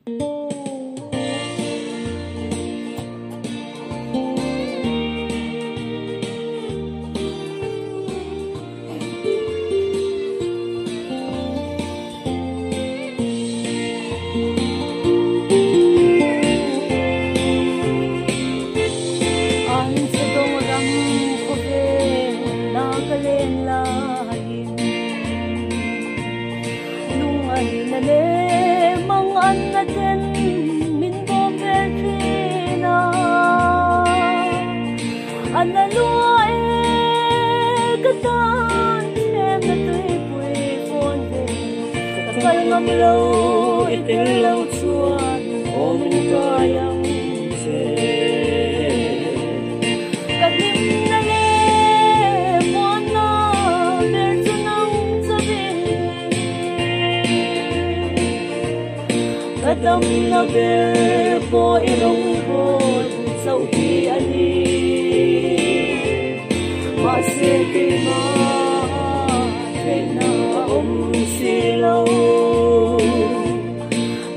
An che dawng ram khawvel na ka len laiin lungngaihna leh manganna ten min bawm vel thin a. A na lua e ka tan thlemna tuipui fawn ve ka kal ngam lo i tel lo chuan awmin kai ang che. Ka hlimna leh muanna ber chu nang chawin ka damna ber pawh i rawngbawl chauh hi a ni. Mahse keimah theihna a awm si lo.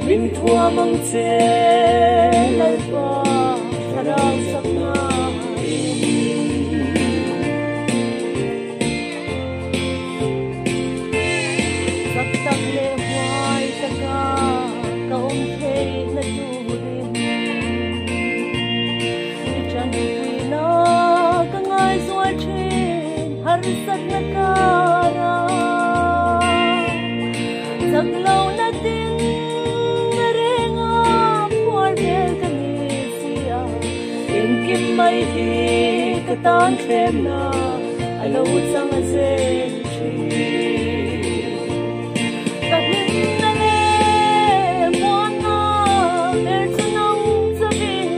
Min thuam ang che Lalpa thlarau chakna in. Chak tak leh huai taka ka awm theihna turin i tanpuina ka ngaizual thin harsatna kara. Chak lohna ding renga phuar vel ka ni si a, engkim mai hi ka tan thlemna a lo chang a zel thin. Ka hlimna leh muanna ber chu nang chawin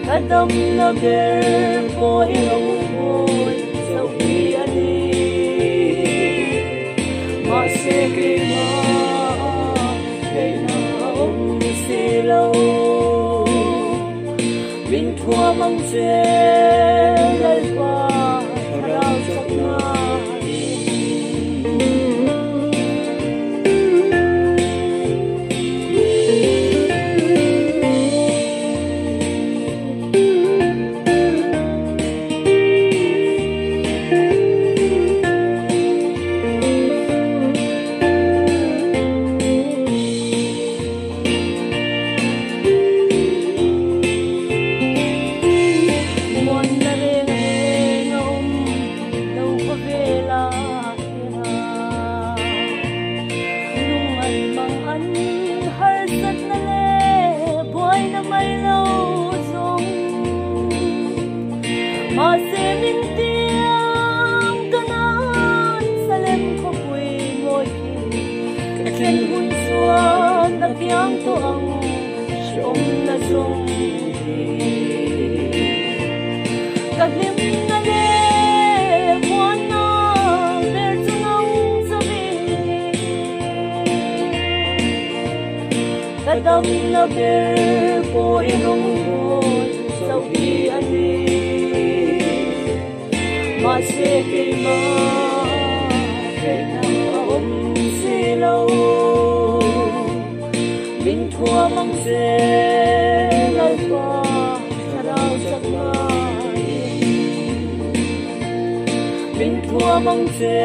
ka damna ber pawh i rawngbawl chauh hi a ni. Mahse keimah theihna a awm si lo. Min thuam ang che Lalpa thlarau chakna in. Muanna reng reng a awm lo khawvel ah hian lungngai mang an harsatna leh buaina mai lo zawng. Mahse min tiang ka nan Salem khawpui ngawi khi ka thlen hun chuan a kiang tawh ang hrehawmna zawng hi. Ka hlimna leh muanna ber chu nang chawin ka damna ber pawh i rawngbawl chauh hi a ni. Mahse keimah theihna a awm si lo. Min thuam ang che Lalpa thlarau chakna in. Min thuam ang che